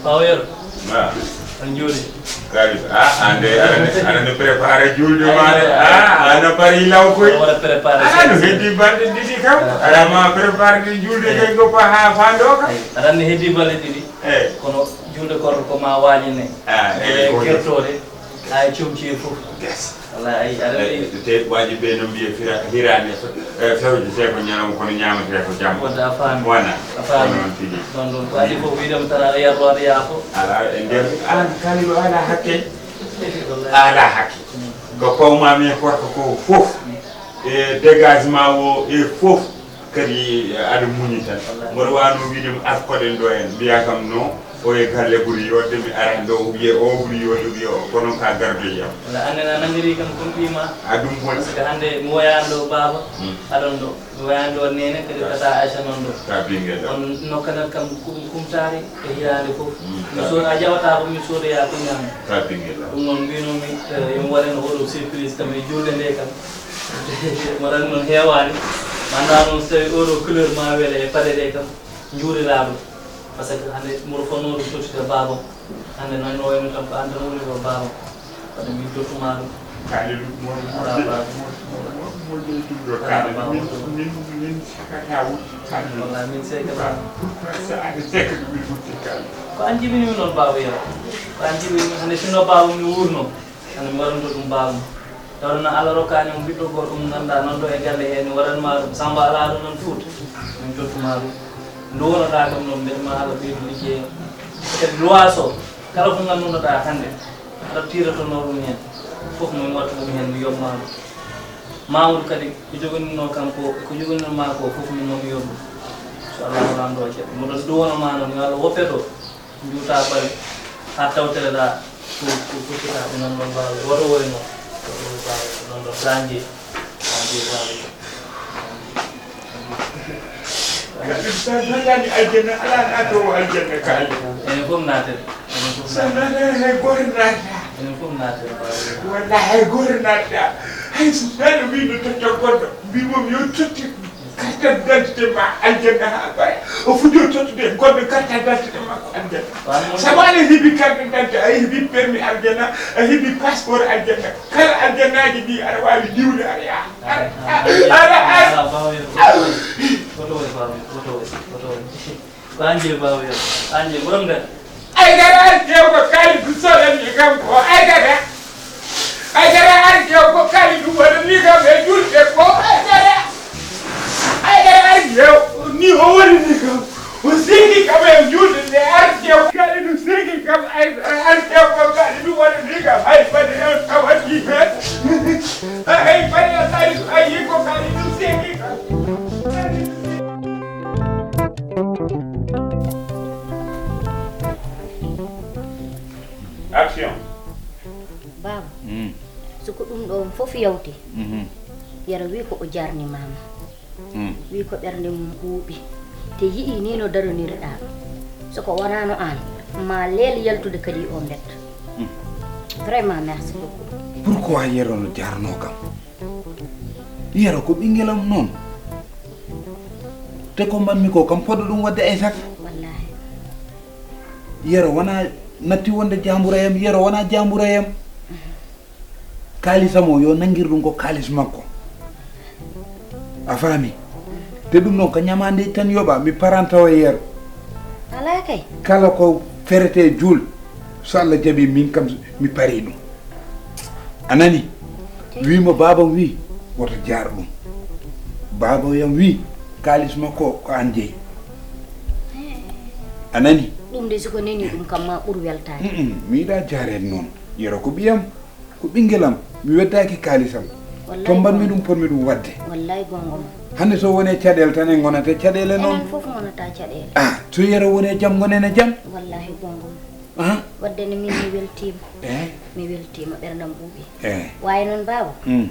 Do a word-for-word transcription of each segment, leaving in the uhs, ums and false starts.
Bawo Yero. Ah. On juuli. Kadi, ah, ande, aɗa ne, aɗa ne préparé juulde ma de. Ah, ana pari law koy. Wala préparé. Ah, no heddi balɗe ɗiɗi kam. Aɗa ma préparé ɗe juulde kay ko fa ha fa ɗo kam. Aɗa ne heddi balɗe ɗiɗi. Eh. Kono juulde korko ko ma waajine. Ah, eh, ko gertode. Ay comci e fof. Yes. Wala ay aɗa. Eh, te waaji ɓe no mbiye fira, hirani e fe-, eh, fewje te ko ñalawma kono ñaamete ko jam. Wonde a faami. Wona. A faami. Ko noon tigi. Noon ɗum. Ko adi fof wiide mo tan aɗa yardo aɗa yaafo. Ala e nder an kaliɗo ala hakke. Wallaahi. Ala hakke. Mm. Ko pawmami e korko ko fof. Mm. E dégagement o e fof. Kadi aɗa muñi tan. Wallaahi. Mboɗo wano wiide mo arkoɗen ɗo en mbiya kam no o e galle ɓuri yodde mi ara ɗo wiye o ɓuri yodde wiye o kono ka gardoyam. Wala annene a nangiri kam kum ɓima. A ɗum woni. Parce que hande mi woyani ɗo baba. Mm. Aɗon ɗo mi woyani ɗo nene kadi tata Aïcha noon ɗo. Ka ɓingel ɗo. On nokkanat kam kum kumtari e hirande fof. Mm. Mi sood a jawata ko mi soodoya ko ñaami. Ka ɓingel ɗo. Ɗum noon mbinomi, eh, yomi waɗen oɗo surprise kam e julde nde kam. Mo tan noon heewaani. Mi anndaa noon so tawii oɗo couleur ma wele e paɗe ɗe kam njuuriraaɗo. Parce que hannde mboɗo fotnoo ɗum tottita baabam. Hannde noon no wayno tan ko aan tan woni ɗo baabam. Wadde min tottuma ɗum. Kaali ɗum mo mo Alaa baaba. Mo mo mo jeytuɗo kaali min min min sakata wutti kaali. Wallaahi min sekata. Pourquoi ça aɗa seka ɗum min wutti kaali? Ko aan jibini mi noon baaba Yero. Ko aan jibini mi hannde sinno baabam mi wuurno. Hannde mi waɗanto ɗum baabam. Tawde noon Allah rokkaani mo ɓiɗɗo gorko mo ngannduɗaa noon ɗo e galle hee, mi waɗanmaa ɗum. Samba alaa ɗo noon tuuta, min tottumaa ɗum. Nduwonoɗaa kam noon, mbiyatmaa Allah ɓeydu liggey. Kadi luwaas o, kala ko nganndunoɗaa hannde, aɗa tiirotonoo ɗum heen. Fof min wattu ɗum heen, mi yoɓmaa ɗum. Mamoudou kadi, ko jogoninoo kam ko, ko jogoninoo maa ko fof min noon mi yoɓ ɗum. So Allah ko Laamɗo o jaɓi. Mboɗon nduwono maa noon, yo Allah woppet o. Njuuta bari haa tawteleɗaa ko ko fokkita ɓe noon ɗon baawe woto woy noon. Woto woy baawe ko noon ɗon dañde dañde baawe. Sa nanaani aljanna alaa naatoowo aljanna ka aljanna. Enen fof naaten. Enen fof sa nanaani hay gooto naata. Enen fof naaten baawe. Walla hay gooto naata. Hay so neɗɗo wii no totta goɗɗo mbimo yo totti. Carte d'identité ma aljanna haa ɓaya. O fuɗɗi o tottude goɗɗo carte d'identité makko aljanna. Sabu aɗa heɓi carte d'identité, a heɓi permis aljanna, a heɓi passeport aljanna. Kala aljannaaji ɗi aɗa waawi diwde aɗa yaha. Aɗa aɗa aɗa. Foto woy baawe, foto woy, foto woy. Ko Angel baawe yo. Angel borom ngal. Aydara ar ƴeew ko Kalidou soɗanmi kam ko Aydara. Aydara ar ƴeew ko Kalidou waɗani kam e julde ko Aydara. Aydara ar ƴeew ni o waɗani kam. O seedi kam e julde nde ar ƴeew Kalidou seedi kam Aydara ar ƴeew ko Kalidou waɗani kam hay fadi en tawati hen. Hay fadi en Kalidou ayi ko Kalidou seedi kam. Action. Baaba, mm, so ko ɗum ɗoon fof yawti, mhm, Yero wii ko o jarnimaama. Mm. Wii ko ɓernde mum ɓuuɓi. Te yi'ii nii no daronirɗaa. So ko wonaano aan, ma leel yaltude kadi o mbet. Mm. Vraiment, merci beaucoup. Pourquoi Yero no jarnoo kam? Yero ko ɓinngel am noon. Te ko mbanmi ko kam fodde ɗum waɗde Aysata. Wallaahi. Yero wona natti wonde jaamburayam, Yero wona jaamburayam. Kaalisam o yo nanngir ɗum ko kaalis makko. A faami? Te ɗum noon ko ñamaande tan yoɓa, mi parantawa Yero. Alaa kay. Kala ko ferete juul, so Allah jaɓi min kam mi pari ɗum. A nani? Wii mo baabam wii woto jaar ɗum. Baaba yam wii Kaalis makko ko an jeyi. A nani? Ɗum de, si ko neni ɗum kam, ma ɓur weltaade. Mm-mm, mi yiɗa jaareede noon. Yero ko ɓiyam, ko ɓinngelam. Mi weddaaki kaalisam. Wallahi. To mbaɗmi ɗum, potmi ɗum waɗde. Wallahi, goonga ma. Hannde so wonii caɗeele tan en ngonata caɗeele noon. Enen fof ngonata caɗeele. Ah, so Yero wonii jam, ngonen e jam. Wallahi, goonga ma. Ah? Waɗde ne min mi weltiima. Eh? Mi weltiima, ɓerndam ɓuuɓi. Eh. Waaye noon, baaba. Mm.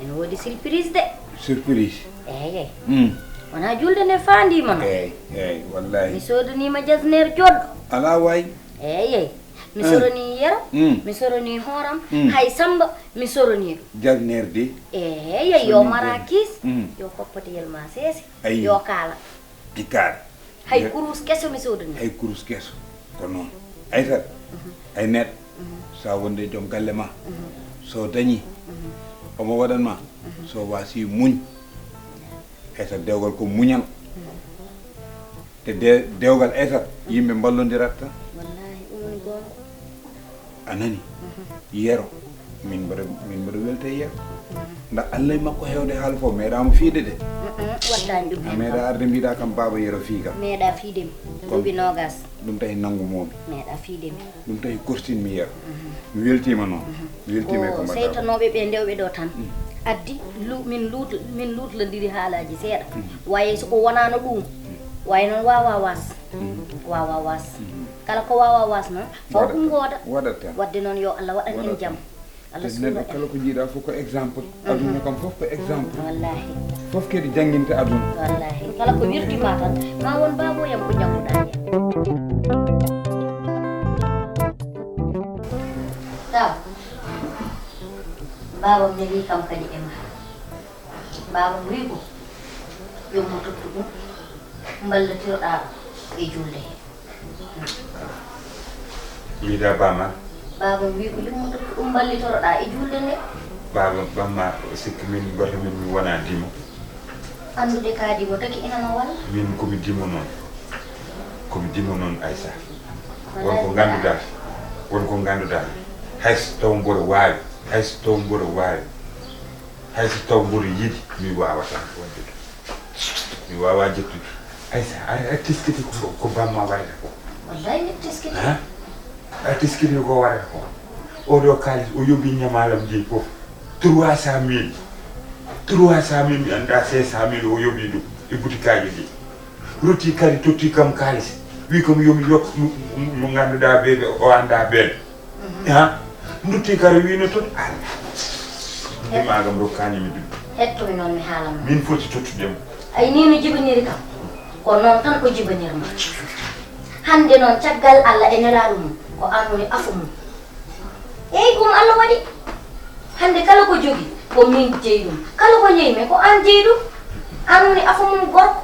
Ene woodi surprise de. Surprise? Eey, eey. Mm. Wonaa julde nde faandiima noon. Eey, eey, wallahi. Mi soodaniima jasneer jooɗɗo. Alaa waay. Eey, eey. Mi Eh. soranii Yero, Mm. mi soranii hooram, Mm. hay Samba, mi soranii ɗum. Jasneer de? Eey, eey, yo Soranii marakis, Mm. yo koppoteyel ma seese, Ayi. yo kaala. Di kaala. Hay Ye- kurus keso mi soodanii. Hay kurus keso. Ko noon. Aysat, Mhm. ay neɗɗo, Mhm. so a wonde joom galle ma, Mhm. so dañi, Mhm. omo waɗan ma, Mhm. so wasi muñ. Aysat, dewgal ko muñal. Mhm. Te de-, dewgal Aysat, yimɓe mballondirat tan. Wallahi, ɗum woni goonga. A nani? Mhm. Yero, min mbaɗa, min mbaɗa welte e Yero. Mhm. Nda Allah e makko heewde haala fof, meeɗaama fiide de. Mm-mm, waɗdaani ɗum A heen meeɗa kam. arde mbiɗa kam baaba Yero fii kam. Meeɗa fiide mi. Kono Duuɓi noogas. Ɗum tawi nanngu moomi. Meeɗa fiide mi. Ɗum tawi korsin mi Yero. Mhm. Mi weltiima noon. Mhm. Mi weltiima e ko Ko mbaɗɗa. Seytanooɓe ɓe ndewɓe ɗo tan. Mm. Addi lu-, min luut-, min luutlondiri haalaaji seeɗa. Mm. Waye so ko wonaano ɗum, Mm. waye noon waawa waas. Mm. Waawa waas. Mm. Kala ko waawa waas noon, fof Waɗata. ɗum wooda. Waɗata. Waɗde noon yo Allah waɗan en Waɗata. jam. Allah Te suura neɗɗo en. Kala ko njiiɗa fof ko exemple. Mhm. Aduna kam fof ko exemple. Wallahi. Fof kadi jannginta aduna. Wallahi. Kala ko wirtima tan, ma won baaboyam ko jannguɗa heen. Taw, baabam ne wi kam kadi e ma. Baabam wi ko, yo mo tottu ɗum, mballitiroɗa e julde he. Wiida bama. Baabam wi ko, yo mo tottu ɗum, mballitoroɗa e julde nde. Baaba, bamma, o sikki min, goto min, mi wona dimo. Anndude ka dimo, taki ina ma walla? Min komi dimo noon. Komi dimo noon, Aïssa. Won ko ngannduɗaa, won ko ngannduɗaa, hay so taw mboɗo waawi, hay so taw mboɗo waawi, hay so taw mboɗo yiɗi, mi waawata waɗde ɗum. Mi waawaa jettude. Aïssa, a, a teskiti ko, ko bamma waɗata ko. Wallahi, mi teskiti. Ha? A teskiti ko waɗata ko. Oɗo kaalis, o yoɓi ñamaalam ji fof. Trois cent mille. Trois cent mille, mi anndaa cinq cent mille o yoɓi ɗum e butikaaji ɗi. Rutti kadi, totti kam kaalis. Wi kam yo mi yokk mo, mo, mo ngannduɗaa ɓe, ɓe o anndaa ɓeen. Mhm. Ha? Ndutti kadi wino toon, a. Mbimaagam rokkaani mi ɗum. Hetto mi noon mi haalan ma. Min foti tottude mo. Ay, ni no jibaniri kam. Ko noon tan o jibanir ma. Hannde noon, caggal Allah e nelaaɗo mum, ko an woni afo mum. Eey, ɗum Allah waɗi. Hannde kala ko jogi, ko min jeyi ɗum. Kala ko jeyi mi, ko an jeyi ɗum. An woni afo mum gorko.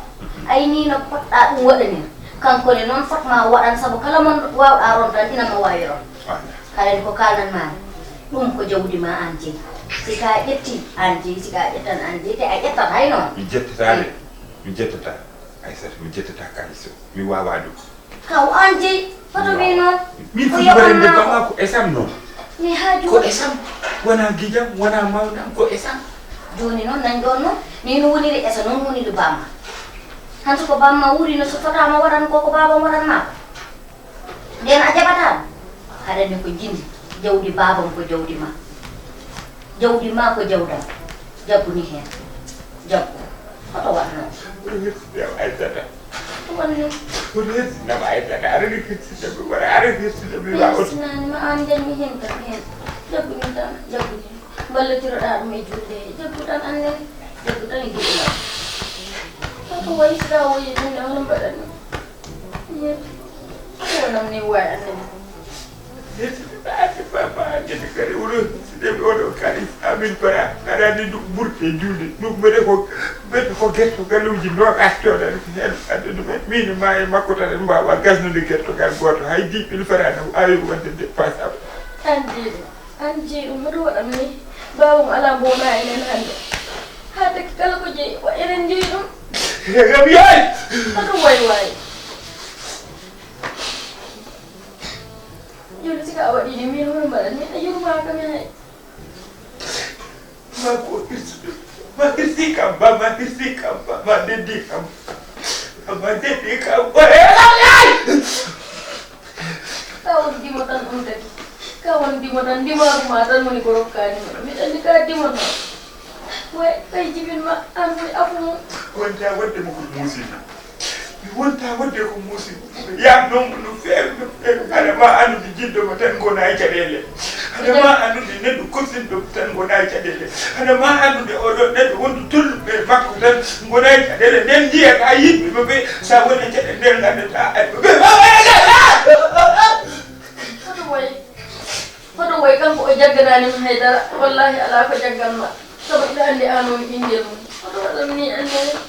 Ay, ni no poɗɗa ɗum waɗanir. Kanko ne noon fotma waɗan, sabu kala mo waawɗa rontan, ina mo waawi ron. Voilà. Haren ko kaalnan ma, ɗum ko jawdi ma an jeyi. Si ka ƴetti, an jeyi. Si ka ƴettan, an jeyi. Te a ƴettat hay noon. Mi jettata de. Mi jettata. Aysata, mi jettata kaalis o. Mi waawaa ɗum. Kaw an jeyi, hoto wi noon. Min ko foti yoɓan waɗande ma bamma ko esam noon. Mi haaju. Ko esam, wona gijam, wona mawnam, ko esam. Jooni noon, nan ɗoon noon, ni no woniri esa, noon woniri bamma. Hanso ko bamma wuri no so fotaama waɗan ko, ko baabam waɗan ma ko. Ndeen a jaɓataa ɗum. Haɗani ko jindi, jawdi baabam ko jawdi ma. Jawdi ma ko jawdam. Jaggu ni heen. Jaggu. Hoto waɗ noon. Hoto hirsinam Aysata. Hoto waɗ noon. Hoto hirsinam Aysata. Aɗa ni hirsinam mi wara. Aɗa hirsinam mi wara. Hirsinani ma aan njañmi heen kadi heen. Jaggu ni tan. Jaggu ni. Mballitiroɗaa ɗum e julde. Jaggu tan annden. Jaggu tan e giɗo ma. Hoto wayi sira woyi ɗum ne hono mbaɗani. Wonam ni waɗa. Ɓaade baba, ande kadi oɗo, si ɗeɓe oɗo kadi, amin bara, aɗa andi ɗum ɓurte juuɗe. Ɗum mbeɗe ko, mbeɗe ko getto galuuji noogas coodan heen. Adde ɗum en, min ma e makko tan en mbaawa gasnude gettogal gooto. Hay dix mille francs na awi waɗde dépense am. Andi ɗum. An jeyi ɗum, hoto waɗam ni. Baawam alaa mbo wonaa enen hannde. Haa taki kala ko jeyi, wa enen njeyi ɗum. Kam yaay! Hoto way waay. Jooni si ka a waɗi ni, min hono mbaɗan ni, a yurmaaka mi hay. Ma ko irtude. Ma hirsi kam ba, ma hirsi kam ba, ma deddi kam. Ma deddi kam ba. Eh, ay, ay! Ka woni dimo tan on kadi. Ka woni dimo tan, ndimaagu ma tan woni ko rokkaani ma. Miɗa anndi ka dimo tan. Way, kay jibin ma, an woni afu mum. Wonta wadde mo ko muusi. Mi wonta wadde ko muusi. Yaam noon no feewi, no feewi. Hade ma anndude jiɗɗo mo tan ngona e caɗeele. Hade ma anndude neɗɗo korsinɗo mo tan ngona e caɗeele. Hade ma anndude oɗo neɗɗo wondu tolluɓe makko tan ngona e caɗeele. Nden njiya ka yiɗɓe ɓe ɓe sa woni e caɗeele nden nganndataa ay ɓe ɓe. Hoto wayi. Hoto woy kanko o jagganaani mi haydara, wallahi alaa ko jaggan ma, sabu ina anndi aan woni ɓinngel mum. Hoto waɗan ni anndi.